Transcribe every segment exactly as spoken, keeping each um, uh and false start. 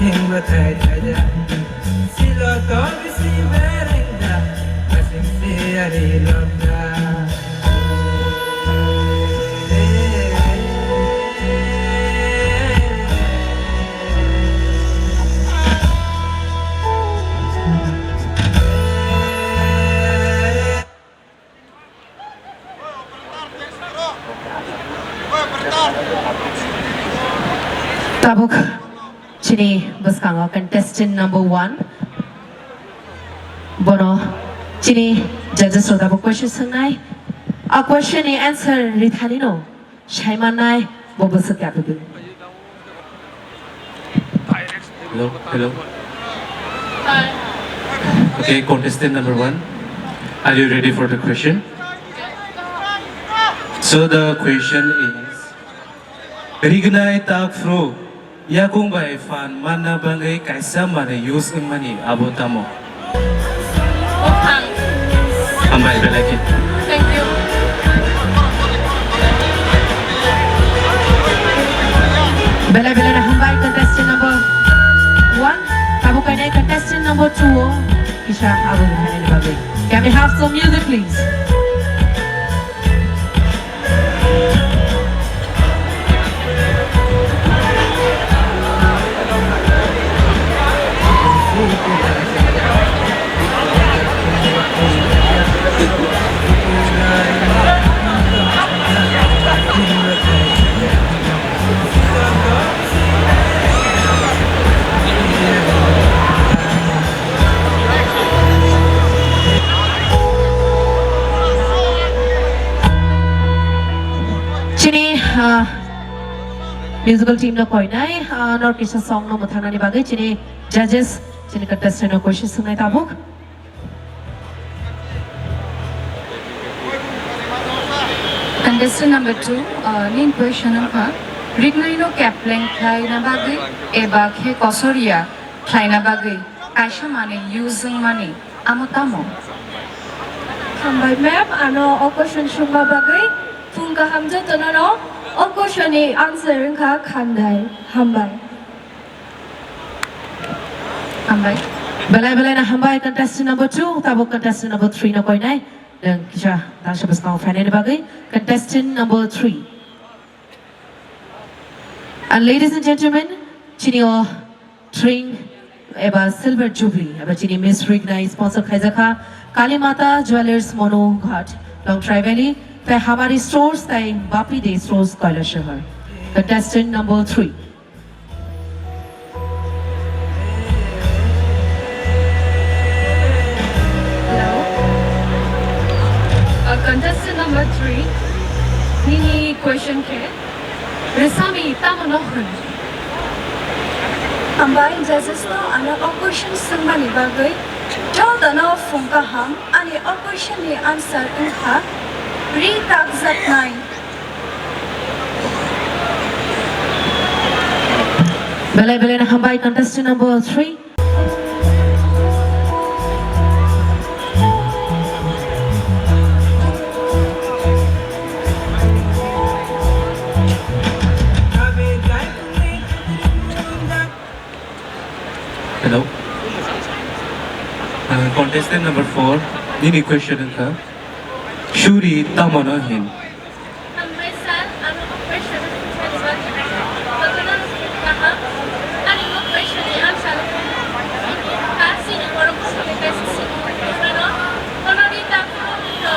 Hingbo thai thaida, silo tong si berengda, masing si ari lomda. Tabuk chini bwskango contestant number one. Bono chini judges rok tabuk question swngnai. A question ni answer rithani no. Saimanai bo bwswk yapigwi. Hello, hello. Okay, contestant number one, are you ready for the question? So the question is, rignai tak phru yakung bai phan manna bagwi kaisa manwi use wngmani abo tamo? Buphang. Hambai belai khe. Thank you. Belai belai no hambai contestant number one. Tabuk kainai contestant number two o kisa abo ni phainani bagwi. Can we have some music, please? Chini, ah, musical team no koinai, ah, nor kisa song no mwthangnani bagwi chini judges, chini contestant no question swngnai tabuk. Contestant number two, uh, nini question wngkha, rignai no kepleng khlaina bagwi eba khe kosoria khlaina bagwi kaisa manwi use wngmani amo tamo? Hambai ma'am, ano o question swngma bagwi phung kaham jotono no o question ni answer wngkha khandai. Hambai. Hambai. Belai belai no hambai contestant number two, tabuk contestant number three no koinai. Nwng kisa tangsa bwskango phainani bagwi contestant number three. And ladies and gentlemen, chini o tring eba silver jubilee eba chini Miss Rignai sponsor khaijakha Kali Mata Jewelers Monu Ghat, Longtrai Valley, tai Hamari Stores tai Bapi De Stores Kailasahar. Contestant number three. Hello. Uh, contestant number three, nini question khe, Resami tamo no hwn? Hambai judges no ano o question swngmani bagwi jotono phung kaham, ani o question ni answer wngkha ri takjaknai. Belai belai no hambai contestant number three. Hello. Uh, contestant number four, nini question wngkha, suri tamo no hin? Hambai sir, ano o question ni answer kaham. Ani o question ni answer ka sini borok ko sini ka sini. Ano, ano ni ta ko ni to,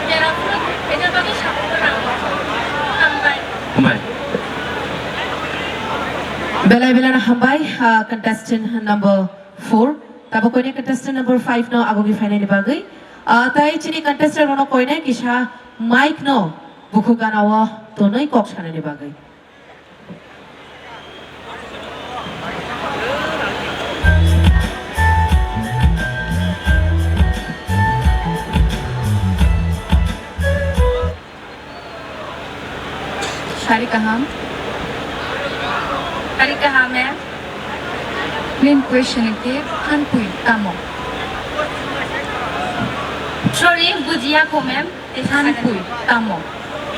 jera ko ni pheja bagwi sa ko na. Hambai. Hambai. Belai belai no hambai, ah, contestant number four. Tabuk koine contestant number five no agogwi phainani bagwi. Ah, tai chini contestant rokno koinai kisa mic no bukhuk gana o tonwi kok sanani bagwi. Sari kaham. Sari kaham, ma'am. Nini question khe phanpui tamo? Sorry, bujiya kho, ma'am. Phanpui tamo?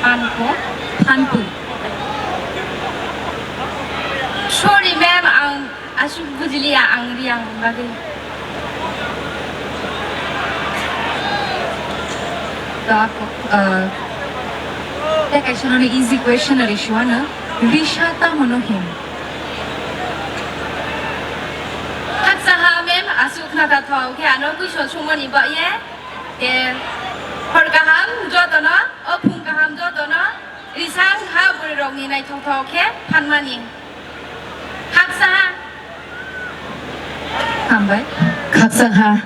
Phanpui, phanpui. Sorry, ma'am, ang Aswk bujiliya ang Riyang bagwi. To ako, ah, tei kaisa nono easy question ri suano, Risa tamo no hin? Haksa ha mem, aswk khna ta thok khe ano question sungmani ba ye. Te hor kaham jotono, o phung kaham jotono, Risa wngkha bwrwirokni naithok thok khe phanmani. Haksa ha. Hambai. Khakchang ha,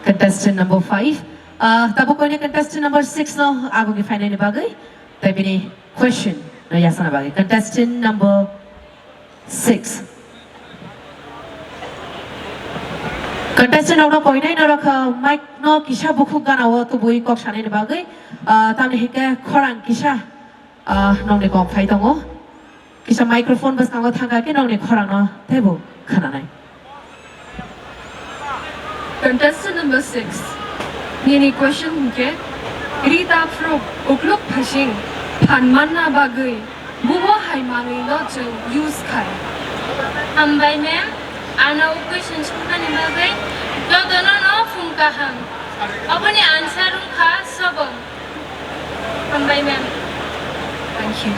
contestant number five. Ah, tabuk koine contestant number six no agoni phainani bagwi. Tai bini question no yasana bagwi. Contestant number six. Contestant rokno koinai norok, ah, mic no kisa bukhuk gana o tubui kok sanani bagwi. Ah, tamni hinkhe khorang kisa, ah, nokni kok phai tongo. Kisa microphone bwskango thangkha khe nokni khorangno teibo khwnanai. Contestant number six. Nini question hinkhe, ri taphru ukluk phasing phan manna bagwi bubo hai manwi no chwng use khai. Hambai ma'am, ano question sungmani bagwi jotono no phung kaham. Oboni answer wngkha sobong. Hambai ma'am. Thank you.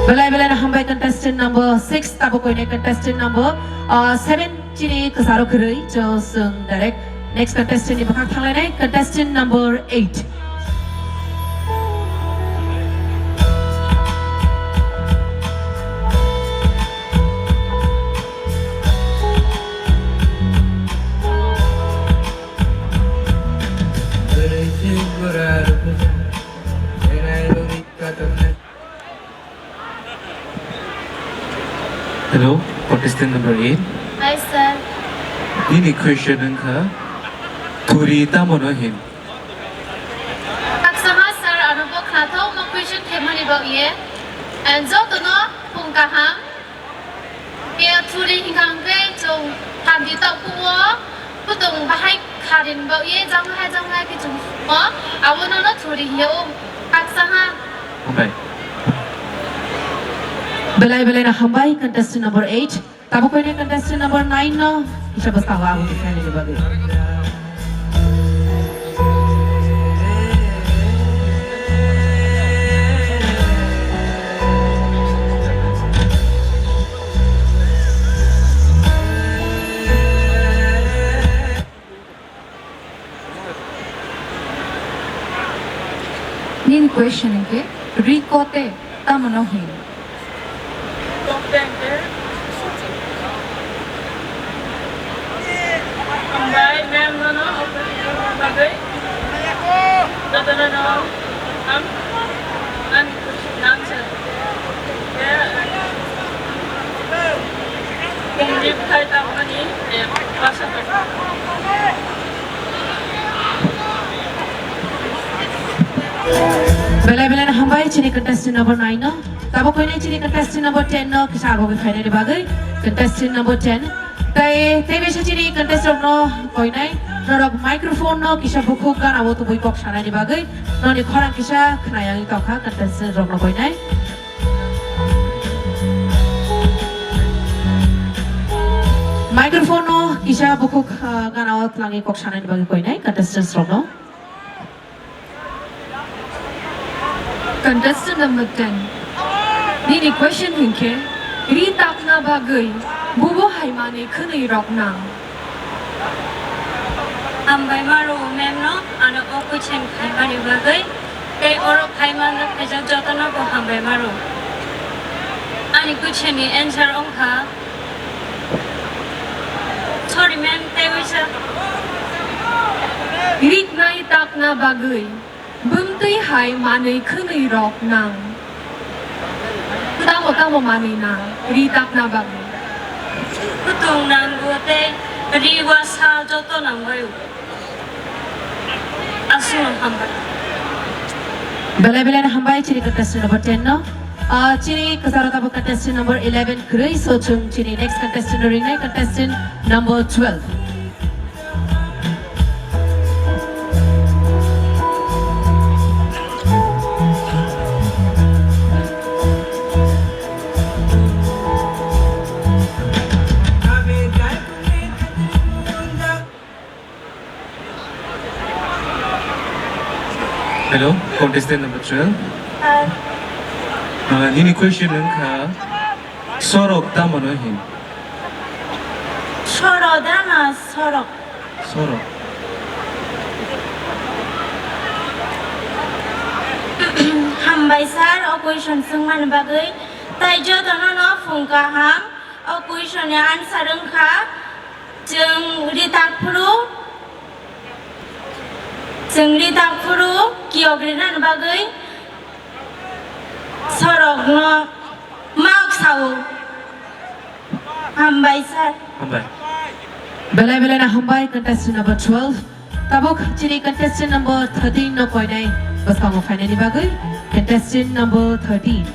Belai belai no hambai contestant number six, tabuk koine contestant number, uh, seven chini kwcharo kwrwi, so chwng direct next contestant ni bwkhak thanglainai, contestant number eight. Hello, contestant number eight. Hi, sir. Nini question wngkha, thuri tamo no hin? Haksa ha, sir, ano bo khnathok no question khemani bo ye. And jotono phung kaham. Khe thuri hinkha hwnkhe chwng hamdi tokhuo, kutung bahai kharin bo ye jang hai jang hai khe chwng sumo, abono no thuri hiya o haksa ha. Hambai. Belai belai no hambai contestant number eight. Tabuk koine contestant number nine no kisa bwskango ang kisa ni bagwi. Nini question hinkhe, ri kote tamo no hin? Hambai ma'am nono bagwi. Jotono no ang, ang nang sa. Pungni bwthai tangmani, eh, basa tong. Belai belai no hambai chini contestant number nine no. Tabuk koinai chini contestant number ten no kisa abo khe phainani bagwi. Contestant number ten. Tai tei bisa chini contestant rok no koinai norok microphone no kisa bukhuk gana o tubui kok sanani bagwi. Noni khorang kisa khwnayang tongkha contestant rok no koinai. Microphone no kisa bukhuk, ah, gana o twlangwi kok sanani bagwi koinai contestants rok no. Contestant number ten. Nini question hinkhe, ri tapna bagwi bubo hai manwi khwnwi rok nang. Hambai maro ma'am no ano o question khaimani bagwi. Tei oro phaimani khaijak jotono bo hambai maro. Ani question ni answer wngkha, sorry ma'am, tei waisa. Riknai tapna bagwi bwmtwi hai manwi khwnwi rok nang. Tamo tamo manwi nang ri tapna bagwi? Kutung nango tei ri wasa joto nangbaio. Aswkno hambai. Belai belai no hambai chini contestant number ten no. Ah, chini kwcharo tabuk contestant number eleven kwrwi, so chwng chini next contestant no ringnai, contestant number twelve. Hello, contestant number twelve. Hi. Uh, nini question wngkha, sorok tamo no hin? Soro dana sorok. Sorok. Hambai sir, o question swngmani bagwi. Tai jotono no phung kaham, o question ni answer wngkha, chwng ritak phuru, chwng ritak phuru kiyok rinani bagwi sorokno maok sao. Hambai sir. Hambai. Belai belai no hambai, contestant number twelve. Tabuk chini contestant number thirteen no koinai bwskango phainani bagwi. Contestant number thirteen.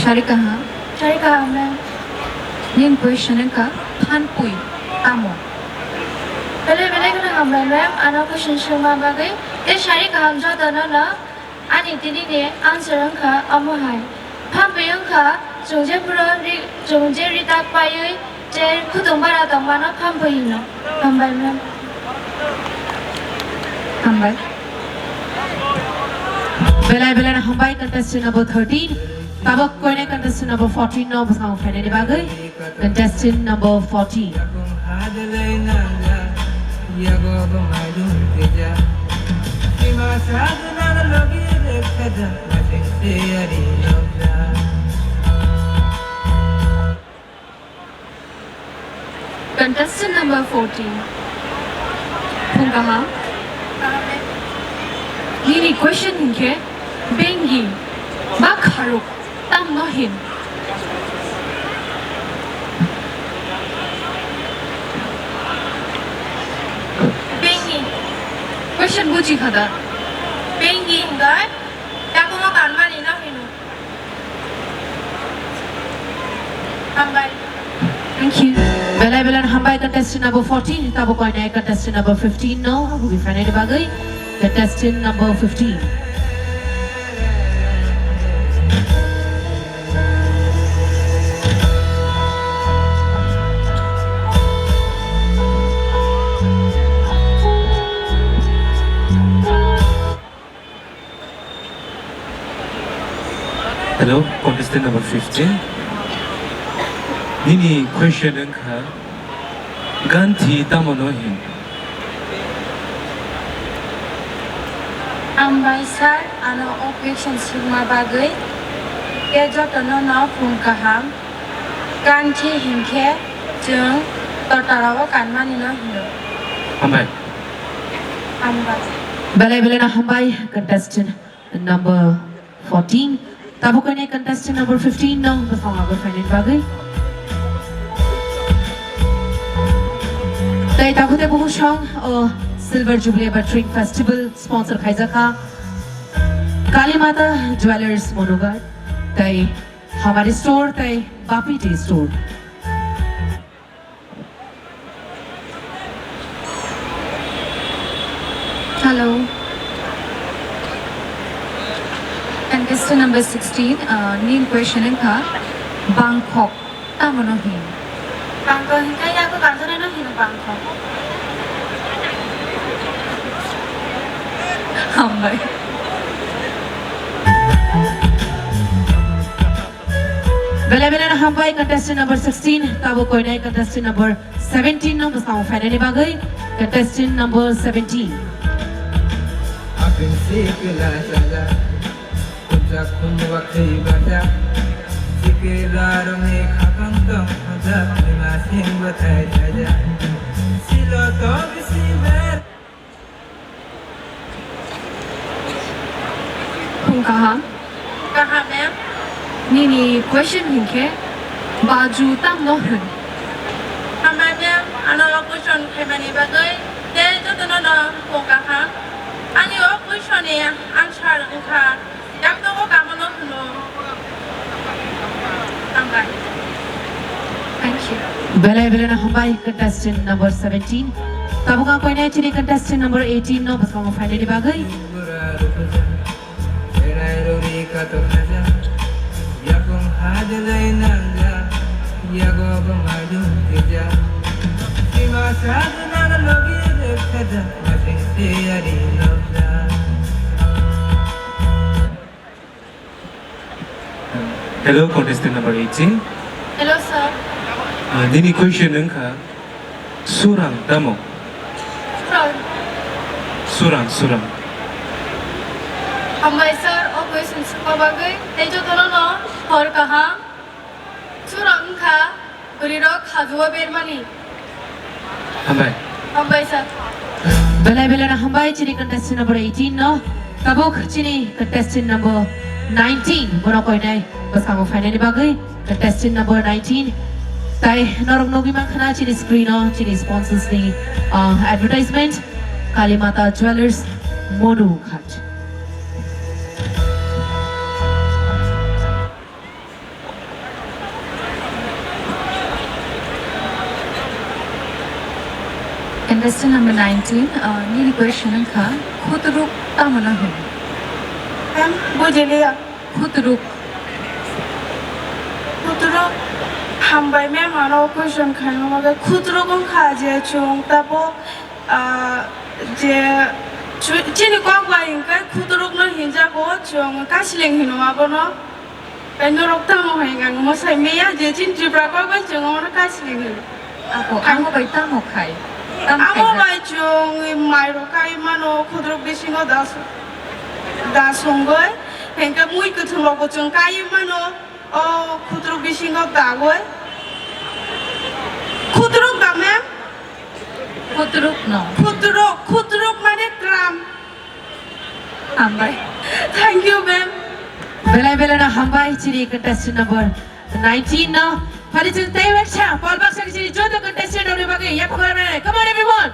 Sari kaham. Sari kaham, ma'am. Nini question wngkha, phanpui tamo? Belai belai kheno hambai, ma'am, ano question swngma bagwi. Tei sari kaham jotono no ani tini ni answer wngkha omo hai. Phanpui wngkha chwng jephuru ri-, chwng je ritak paiwi Chair khudung bara tongmano phanpui hino. Hambai ma'am. Hambai. Belai belai no hambai, contestant number thirteen. Tabuk koinai contestant number fourteen no bwskango phainani bagwi. Contestant number fourteen. Contestant number fourteen. Phung kaham. Nini question hinkhe bengi ba kharuk tamno hin? Bengi. Question buji khada. Bengi hinkhe takungo kanmani no hino. Hambai. Thank you. Belai belai hambai, contestant number fourteen, tabuk koinai contestant number fifteen no, abo phainani bagwi. Contestant number fifteen. Hello, contestant number fifteen. Nini question wngkha, Ganthi tamo no hin? Hambai sir, ano o question swngma bagwi. Tei jotono no phung kaham. Ganthi hinkhe chwng tortarao kanmani no hino. Hambai. Hambai. Belai belai no hambai, contestant number fourteen. Tabuk koinai contestant number fifteen no bwskango phainani bagwi. Tei tabuk tei bukhuk song o Silver Jubilee ba Tring Festival sponsor khaijak kha Kali Mata Jewelers Monugar tei Hamari Store tei Bapi Tea Store. Hello. Contestant number sixteen, uh, nini question wngkha, bangkok tamo no hin? Bangkok hinkhe yago kanjana no hino bangkok. Hambai. Belai belai no hambai, contestant number sixteen, tabuk koinai contestant number seventeen no bwskango phainani bagwi, contestant number seventeen. Phung kaham. Kaham, ma'am. Nini question hinkhe baju tamno hwn? Hambai, ma'am, ano o question khaimani bagwi tei jotono no phung kaham. Ani o question ni answer wngkha, yaktogo kamono hwno. Hambai. Thank you. Belai belai no hambai, contestant number seventeen. Tabuk ang koinai chini contestant number eighteen no bwskango phainani bagwi. Berai rori kato khaja, yakung hajalai nangja, yago bo majung tija. Sima sadna logi rekhaja, masing se ari nokja. Hello, contestant number eighteen. Hello, sir. Ah, nini question wngkha, Surang tamo? Surang. Surang, Surang. Hambai sir, o question swngma bagwi, tei jotono no hor kaham. Surang wngkha bwrwirok hajua bermani. Hambai. Hambai sir. Belai belai no hambai chini contestant number eighteen no. Tabuk chini contestant number nineteen bono koinai bwskango phainani bagwi. Contestant number nineteen. Tai norok nugwi mankha na chini screen o chini sponsors ni, ah, advertisement, Kalimata Jewelers, Monughat. Contestant number nineteen, uh, nini question wngkha, khutruk tamo no hwn? Em, bujiliya. Khutruk. Khutruk, hambai ma'am ano question khaima bagwi. Khutruk wngkha je chwng tabo, ah, je chu-, chini kok bai hwnkhe khutruk no hinjago, chwng kasling hino abono. Tei norok tamo hai ang mwsai maya je chini Tripura kok bai chwng omono kasling hino. Ako, amo bai tamo khai? Tamo amo khaijak? Bai chwng mairok kai mano, khutruk bisingo das, das wngwi, hwnkhe mui kwthwng rokbo chwng kai mano, o khutruk bisingo dagwi. Khutruk da, ma'am? Khutruk no. Khutruk, khutruk mane gram. Hambai. Thank you, ma'am. Belai belai no hambai chini contestant number nineteen no. Phari chwng tei weksa, pol baksa chini joto contestant rokni bagwi yaphang lainai. Come on, everyone.